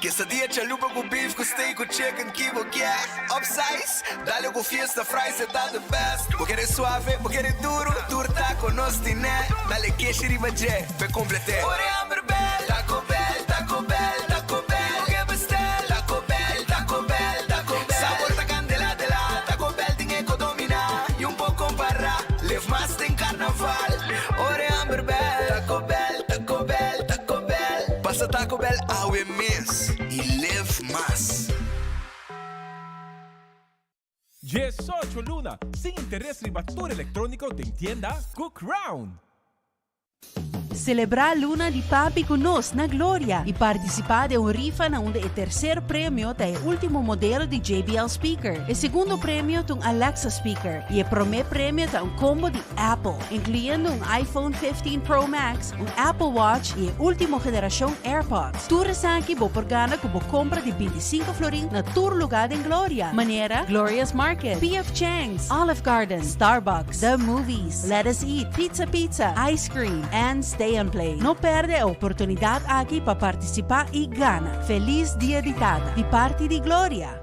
Quesadilla chalupa ku beef ku steak ku chicken ki bo kier Upsize, dale ku fiesta fries e ta the best Bo kere suave, bo kere duro, tur taco nos tine Dale keshi riba dje, p'e complete Ora e hamber bel, Taco Bell, Taco Bell, Taco Bell Bo ke bestel, Taco Bell, Taco Bell, Taco Bell Sabor ta candela de la, Taco Bell tin e ko domina Y un por compara, live mas den carnaval Ora e hamber bel, Taco Bell, Taco Bell, Taco Bell Pasa Taco Bell awe mes y live mas. 18 luna sin interes riba tur electronico den tienda cu Crown. Selebrá Luna di Papi ku nos na Gloria i partisipá den un rifa na unda e terser premio ta e último modelo di JBL Speaker, e segundo premio ta un Alexa Speaker i e promé premio ta un combo di Apple, inkluyendo un iPhone 15 Pro Max, un Apple Watch i e último generashon AirPods. Tur esaki bo por gana ku bo kompra di 25 florin na tur lugá den Gloria, manera Gloria's Market, PF Chang's, Olive Garden, Starbucks, The Movies, Let Us Eat, Pizza Pizza, Ice Cream and Stay and Play. No perde e oportunidad aki pa participa y gana. Feliz Dia di Tata di parti di Gloria!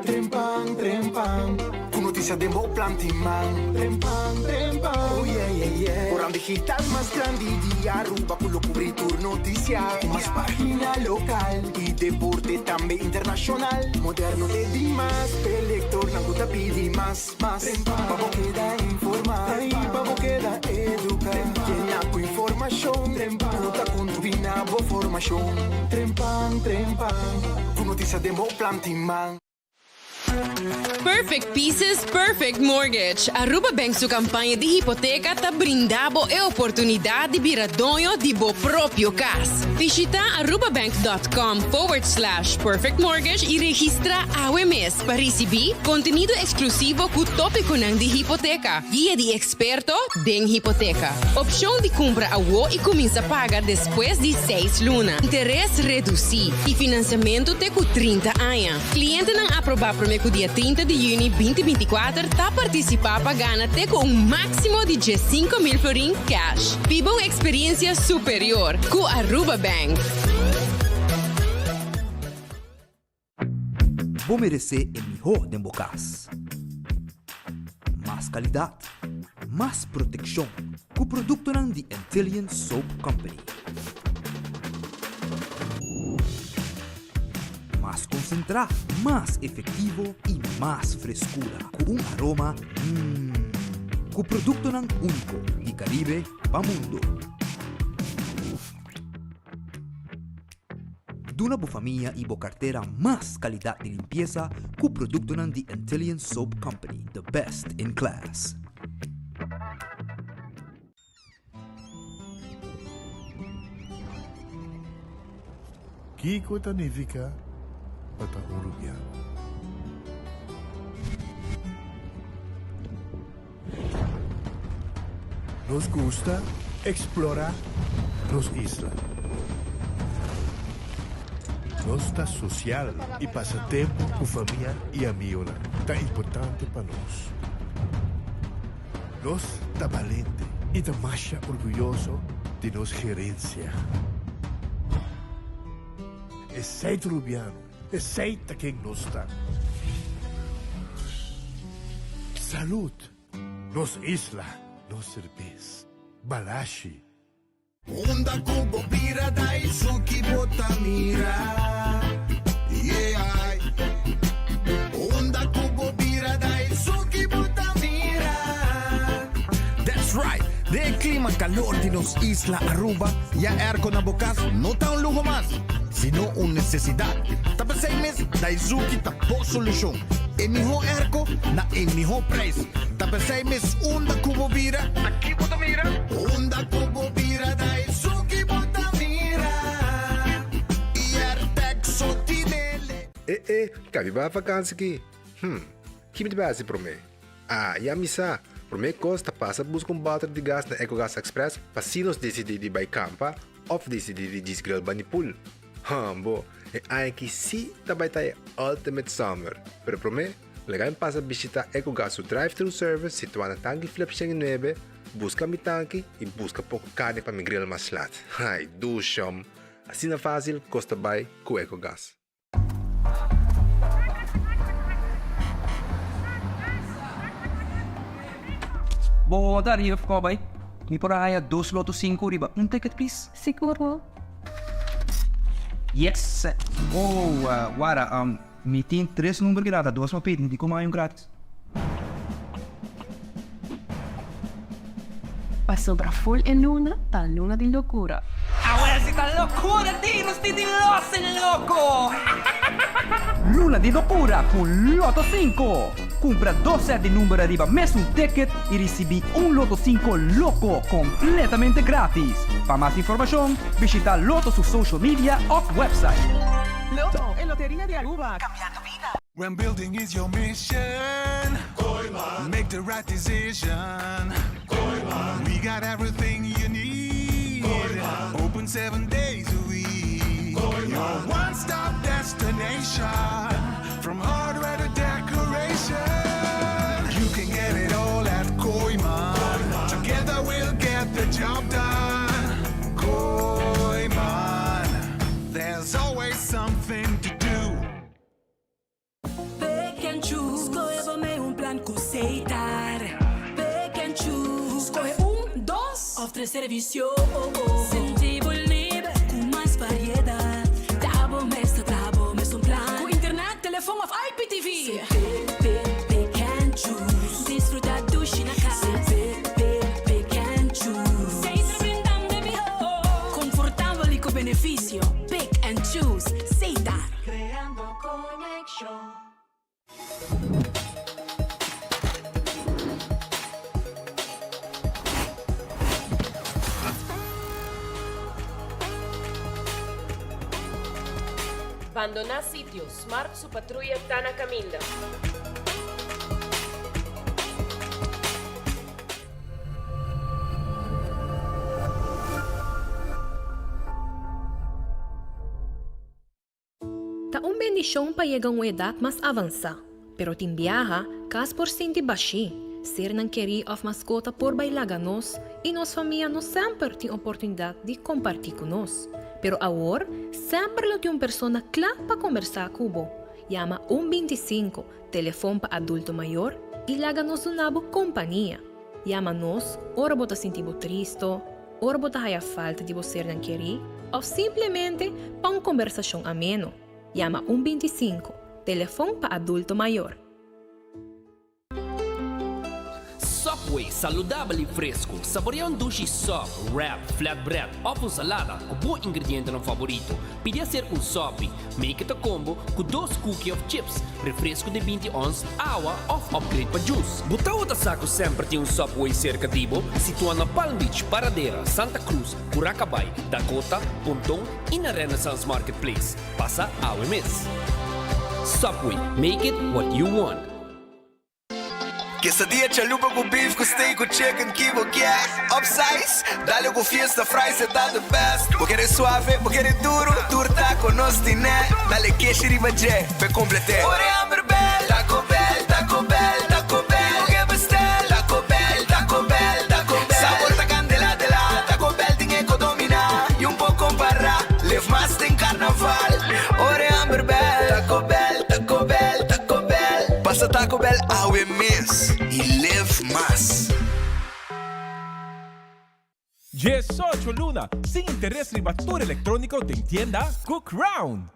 Trempan, trempan, ku notisia den bo planti man. Trempan, trempan, oh yeah, yeah, yeah. Koran digital mas grandi di Aruba ku lo kubri tur notisia. Ku mas pagina lokal i deporte tambe internashonal. Moderno te dimas, p'e lektornan ku ta pidi mas. Mas pa bo keda informa i pa bo keda educa. Yena cu informacion cu ta contribui na bo formacion. Trempan, trempan, cu noticia den bo planti man. Perfect Pieces, Perfect Mortgage. Aruba Bank su campaña di hipoteca ta brinda bo e oportunidad di bira doño di bo propio cas. Bishita arubabank.com forward slash perfectmortgage y registra awe mes. Pa risibí kontenido eksklusivo ku tópikonan di hipoteka, guia di eksperto den hipoteka, opshon di kumpra awo i kuminsá paga despues di seis luna, interes redusí i finansiamentu te ku 30 aña. Klientenan aprobá promé ku dia 30 di yüni 2024 ta partisipá pa gana te ku un máksimo di 15,000 florin cash. Biba un eksperiensia superior ku Aruba Bank. Bo meresé e mihó den bo kas. Mas kalidat, mas protekshon ku produktonan di Antillian Soap Company. Mas konsentrá, mas efektivo i mas freskura ku un aroma mmm. Ku produktonan úniko di Karibe pa mundo. Duna bo famia i bo kartera mas kalidat di limpiesa ku produktonan di Antillian Soap Company, the best in class. Kiko ta nifiká pa ta un rubiano? Nos gusta explora nos isla. Nos ta social y pasa tempo cu famia y amigonan ta importante pa nos. Nos ta balente y ta masha orguyoso di nos gerencia. Esey ta Rubiano. Esey ta ken nos ta. Salud! Nos isla, nos serbes. Balashi. Unda ku bo bira Daisuki bo ta mira Yeah Unda ku bo bira Daisuki bo ta mira That's right! Den e klima kalor di nos isla Aruba, ya airco na bo kas no ta un luho mas, sino un nesesidat. Ta p'esei mes Daizuki ta bo solushon. E mihó airco na e mihó preis. Ta p'esei mes unda ku bo bira, ta ki bo ta mira? Unda ku bo bira Daizuki bo ta mira. I Airtec so tinele. E e, ka mi bai vakansi ki? Hm, ki mi ta bai hasi promé? Ah, ya mi sa! Promé kos ta pasa buska un bòter di gas na Ecogas Express pa si nos disidí di bai kampa òf disidí di djis grill bani pool. Hambo, e aña aki sí ta bai ta e ultimate summer! Pero promé, laga mi pasa bishitá Ecogas su drive-thru service situá na Tanki Flip 109, buska mi tanki i buska poko karni pa mi grill mas lat. Ai, dushom! Asina fásil kos ta bai ku Ecogas. Bo ta riba of bai? Mi por a haya dos loto sinku riba un ticket please? Sigur no. Yes! Oh, wara, mi tin tres number ki data, dos pa pidi, mi di como hay un gratis. Pasobra ful e luna ta luna di locura. Awel si ta locura di nos tin di los en loco! Luna di locura cu Lotto Cinco! Cumpra dos set di number ariba mesun ticket y ricibi un Lotto Cinco loco completamente gratis. Pa mas informacion bishita Lotto su social media of website. Lotto, e loteria di Aruba, cambiando bida. When building is your mission, Kooyman. Make the right decision. Kooyman. We got everything you need. Kooyman. Open seven days a week. Kooyman. Your one-stop destination. From hardware to decoration. You can get it all at Kooyman. Kooyman. Together we'll get the job done. Kooyman. There's always something to do. Pick and choose, skohe bo mei un plan ku Setar. Pick and choose, skohe un, dos òf tres servisio. Sinti bo liber ku mas variedat. Ta bo mes ta traha bo mes un plan. Ku internet, telefon òf IPTV. Pick, pick, pick and choose. Disfruta dushi na kas. Pick, pick, pick and choose. Setar brindando e mihó. Konfortabel i ku benefisio. Pick and choose, Setar. Creando conexion. Bandoná sitio, Smart su patruya ta na kaminda. Ta un bendishon pa yega un edat mas avansá, pero tin biaha, kas por sinti bashí, sernan kerí òf maskota por bai laga nos i nos famia no semper tin oportunidat di kompartí ku nos. Pero awor, semper lo tin un persona kla pa kombersá ku bo. Yama un 25, telefon pa adulto mayor, i laga nos duna bo kompania. Yama nos ora bo ta sinti bo tristo, ora bo ta haya falta di bo sernan kerí òf simplemente pa un kombersashon ameno. Yama un 25, telefon pa adulto mayor. Subway, saludabel i fresku. Saborea un dushi sub, wrap, flatbread òf un salada ku bo ingredientenan faborito. Pidi aser un sopi. Make it a combo ku dos cookie of chips, refresco di 20 ons, awa of upgrade pa juice. Bo tabata sa ku semper tin un Subway serka di bo? Situa na Palm Beach, Paradera, Santa Cruz, Curacabai, Dakota, Ponton i na Renaissance Marketplace. Pasa awe mes. Subway, make it what you want. Quesadilla chalupa cu beef cu steak cu chicken ki bo kier Upsize, dale cu fiesta fries e ta the best Bo kere suave, bo kere duro, tur taco nos tine Dale keshi riba dje, p'e complete Ora e hamber bel, Taco Bell, Taco Bell, Taco Bell Bo ke bestel, Taco Bell, Taco Bell, Taco Bell Sabor ta candela de la, Taco Bell tin e co domina Y un por compara, live mas den carnaval Ora e hamber bel, Taco Bell, Taco Bell, Taco Bell. Pasa Taco Bell awe mes y live mas. 18 luna sin interes riba tur electronico den tienda cu Crown.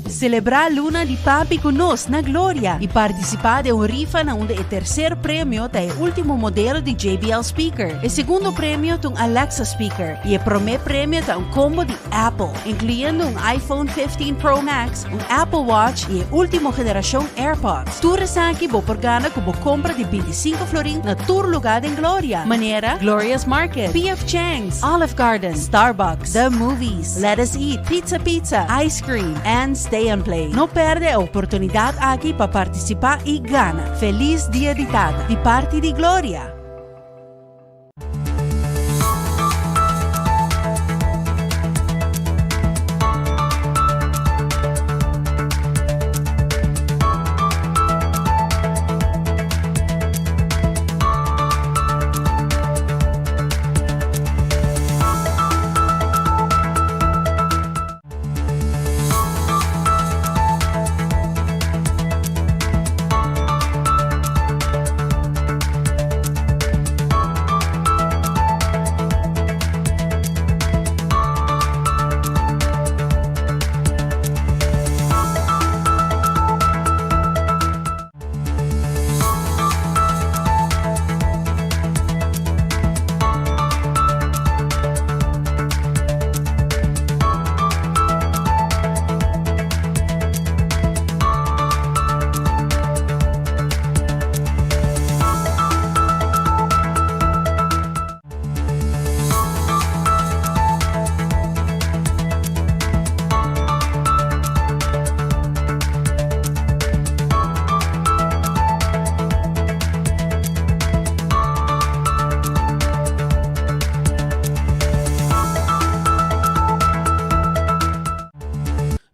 Selebrá Luna di Papi ku nos na Gloria i partisipá den un rifa na unda e terser premio ta e último modelo di JBL Speaker. E segundo premio ta un Alexa Speaker i e promé premio ta un combo di Apple, incluyendo un iPhone 15 Pro Max, un Apple Watch y e ultimo generacion AirPods. Tur esaki bo por gana cu bo compra di 25 florin na tur lugar den Gloria, manera Gloria's Market, P.F. Chang's, Olive Garden, Starbucks, The Movies, Let Us Eat, Pizza Pizza, Ice Cream and Steak. Stay and Play. No perde e oportunidad aki pa participa y gana. Feliz Dia di Tata di parti di Gloria!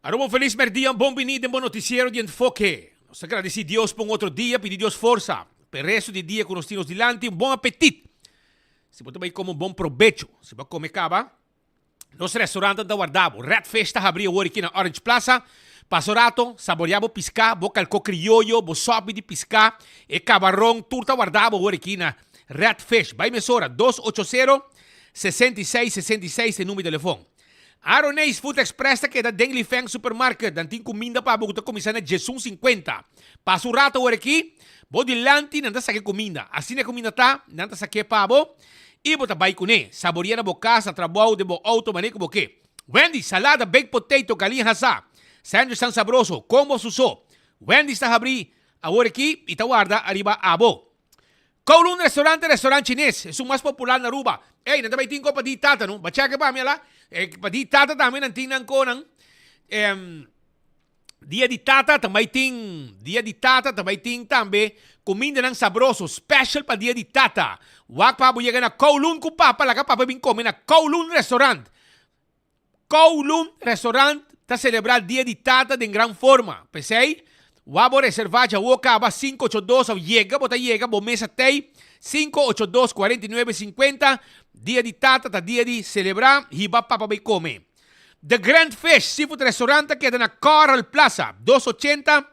Aruba un felis merdia, un bon bini den bo noticiero di Enfoke. Nos ta gradeci Dios pa un otro dia, pidi Dios forsa pa e resto di dia cu nos tin nos dilanti, un bon apetit. Si bo ta bay come un bon probecho. Si bo a come caba, nos restaurantnan ta warda bo. Red Fish ta habri awor aki na Orange Plaza. Pasa un rato, saborea bo pisca, bo calco crioyo, bo sopi di pisca, e cabaron, tur ta warda bo awor aki na Red Fish. Bay mesora, 280 66 66 ta e numero di telefon. Aroneis Food Express ta keda den Lifeng Supermarket. Nan tin kuminda pa bo ku ta kuminsá na diesun sinkuenta. Pasa un rato awor aki, bo dilanti nan ta saka e kuminda. Asina e kuminda ta, nan ta sak'é pa bo i bo ta bai kuné. Saboria na bo kas, na trabou, den bo outo, manera ku bo ke. Wendy's, salada, baked potato, galiña hasá, sandwich tan sabroso, kombo su so. Wendy's ta habrí awor aki i ta warda ariba abo. Kowloon Restaurant ta restaurant chines, esun mas popular na Aruba. Ey, nan ta bay tin ko pa di tata no. Ba cheke pa mi ala. E, pa di tata tambe nan tin nan konan. Em, dia di tata ta bay tin, dia di tata ta bay tin tambe kumindanan sabroso, special pa dia di tata. Wak pa bo yega na Kowloon ku papa, laga papa bin kome na Kowloon Restaurant. Kowloon Restaurant ta celebra Dia di Tata den gran forma. P'esey, wak bo reserva djawo caba 582 of yega bo ta yega bo mesa tey 582 49 50. Dia di Tata ta dia di celebra, hiba papa bay come. The Grand Fish Seafood Restaurant ta keda na Coral Plaza, 280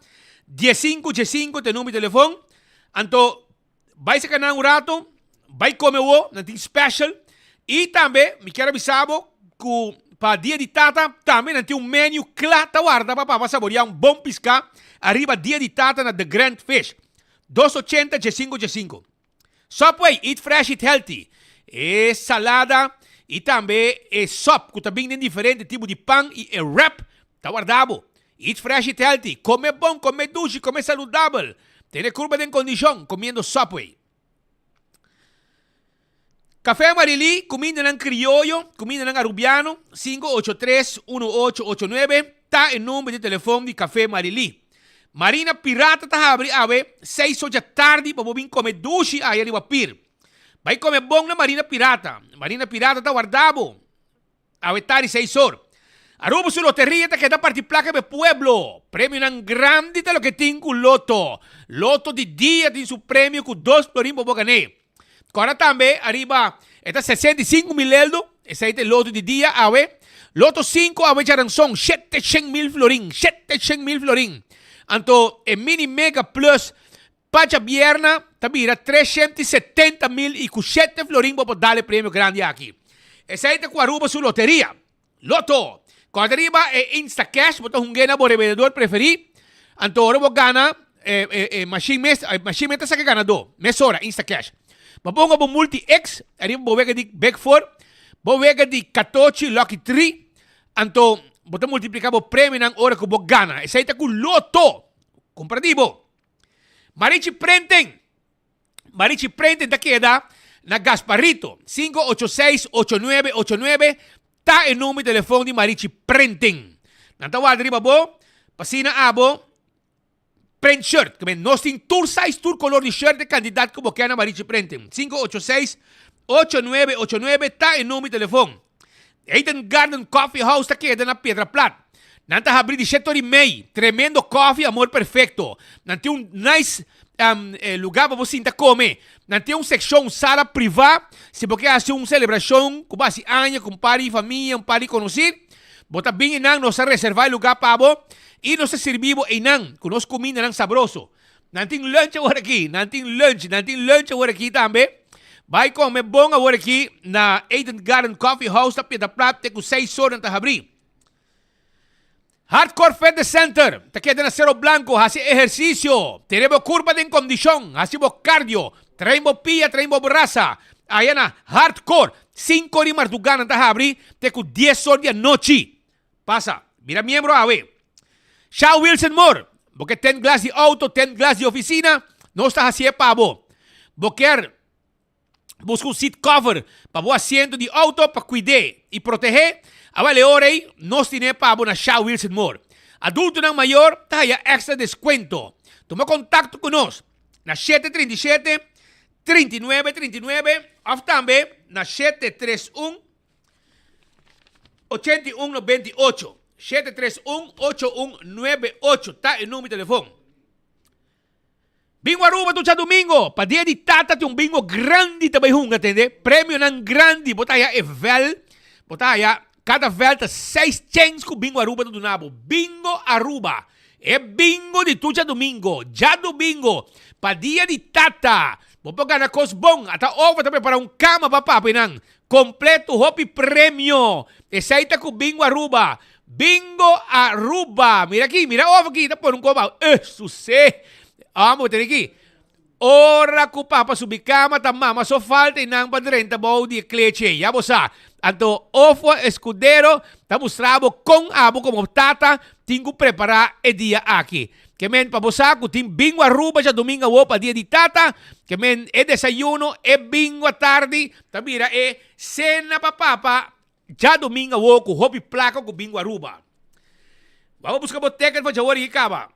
15 15 ta e numero di telefon. Anto Bai saka nan un rato, bai come awo, nan tin special. Y tambe mi kier a bisa bo cu pa dia di tata tambe nan tin un menu cla ta warda pa papa saborea un bon pisca ariba dia di tata na The Grand Fish. Dos ochenta diesinco diesinco. Subway, eat fresh, eat healthy. E salada y tambe e sop cu ta bin den diferente tipo di pan y e wrap ta warda bo. Eat fresh, eat healthy, Come bon, come dushi, come saludabel. Tene curpa den condicion, comiendo Subway. Café Marilí, cumindanan crioyo, cumindanan arubiano, 583-1889 ta e number di telefon di Café Marilí. Marina Pirata ta habri awe seis ocha tardi pa bo bin come dushi aya riba pir. Bai come bon na Marina Pirata. Marina Pirata ta warda bo. Awe tardi seis or. Aruba su loteria ta keda parti plaka pa e pueblo. Premionan grandi ta loke tin ku loto. Loto di dia tin su premio ku dos florin pa bo gané. Kòrda tambe ariba e ta 65 mil eldo, esei ta e loto di dia awe. Loto sinku awe djaranson, 700 mil florin, 700 mil florin. Anto e mini mega plus pa djabierna ta bira 370 mil i ku shete florin bo por dal e premio grandi aki. Esei ta ku Aruba su loteria. Lotto! Kòrda riba e Instacash bo ta hung'é na bo rebendedor preferí. Anto ora bo gana e e e mashin mes e mashin mes ta saka e ganadó mesora Instacash. Bo ponga bo Multi X ariba bo wega di Big Four, bo wega di katochi Lucky Three, anto bo ta multipliká bo premionan ora ku bo gana. Esei ta ku Lotto! Kumpra di bo. Marichi Prenten! Marichi Prenten ta keda na Gasparito. 586-8989 ta e number di telefon di Marichi Prenten. Nan ta warda riba bo. Pa asina abo print shirt. Ke men nos tin tur size, tur color di shirt e cantidad ku bo ke na Marichi Printing. 586 8989 ta e number di telefon. Eden Garden Coffee House ta keda na Piedra Plat. Nan ta habri di shete ora i mei. Tremendo coffee, amor perfecto. Nan tin un nice lugar pa bo sinta come. Nan tin un seccion, un sala priva, si bo ke haci un celebracion cu bo haci aña cu un par di famia, un par di conoci, bo ta bin einan, nos ta reserva e lugar pa bo y nos ta sirbi bo einan cu nos cumindanan sabroso. Nan tin lunch awor aki, nan tin lunch, nan tin lunch awor aki tambe. Bai come bon awor aki na Eden Garden Coffee House ta Piedra Plat te cu seis or nan ta habri. Hardcore Fitness Center ta keda na Cerro Blanco, haci ehercicio, tene bo curpa den condicion, haci bo cardio, train bo pia, train bo brasa. Aya na Hardcore, cinco di marduga nan ta habri te cu dies or di anochi. Pasa, bira miembro awe. Shaw Wilson Moore, bo ke tent glas di auto, tent glas di oficina, nos ta haci'e pa bo. Bo kier Busca un seat cover pa bo asiento di auto pa cuid'é y proteh'é. Awel e ora ei nos tin'é pa bo na Shaw Wilson Moore. Adultonan mayor ta haya extra descuento. Tuma contacto cu nos na 737 39 39 of tambe na 731 81 98. 731 8198 ta e numero di telefon. Bingo Aruba tur djadumingo pa dia di tata tin un bingo grandi ta bay hunga tende premionan grandi bo ta haya e vel bo ta haya cada vel ta seis chens cu bingo Aruba ta duna bo bingo Aruba e bingo di tur djadumingo djadumingo pa dia di tata bo por gana cos bon ata over ta prepara un cama pa papinan Completo hopi premio. Esey ta cu Bingo Aruba. Bingo Aruba. Mira aki, mira of aki ta pone un coba. Eh, suse. Amo tene aki. Ora cu papa subi cama ta mama so falta y nan pa drenta bou di e klechi ey. Ya bo sa. Anto Ofo Escudero ta mustra bo con abo como tata tin cu prepara e dia aki. Ke men pa bo sa ku tin bingo Aruba djadumingo awo pa dia di tata, ke men e desayuno, e bingo atardi, ta bira e sena pa papa djadumingo awo ku hopi plaka ku bingo Aruba. Bo a buska bo teken for djawor i kaba.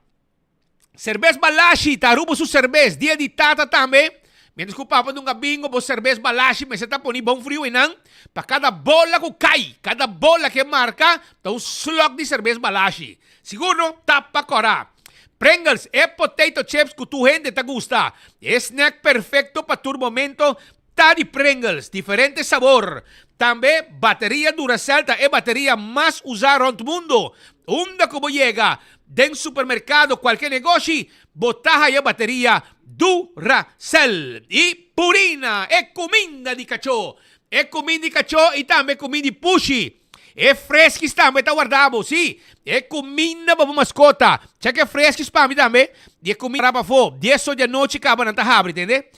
Serbes Balashi ta Aruba su serbes, dia di tata tambe, mientras ku papa dunga bingo bo serbes Balashi mester ta poni bon friu einan pa kada bola ku kai, kada bola ke marka ta un slok di serbes Balashi. Sigur no ta pa kòrá. Pringles, e potato chips ku tur hende ta gusta. E snack perfekto pa tur momento ta di Pringles, diferente sabor. Tambe bateria Duracell ta e bateria mas usá rònt mundu. Unda ku bo yega, den supermerkado, kualke negoshi, bo ta haya bateria Duracell. I Purina, e kuminda di kachó. E kuminda di kachó i tambe kuminda di pushi. E freskis tambe ta warda bo, sí, e kuminda pa bo maskota. Chek e freskis pa mi tambe, di e kuminda pa afó. Dies or di anochi kaba nan ta habri, tende?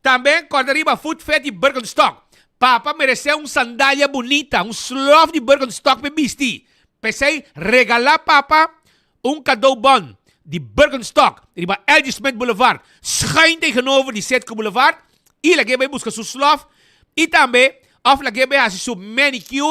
Tambe kòrda riba Food Fit di Birkenstock. Papa meresé un sandalia bunita, un slof di Birkenstock p'e bisti. P'esei regalá papa un kadou bon di Birkenstock riba LG Smith Boulevard, schuin tegenover di Citgo Boulevard, i lag'é bai buska su slof i tambe òf lag'é bai hasi su manicure.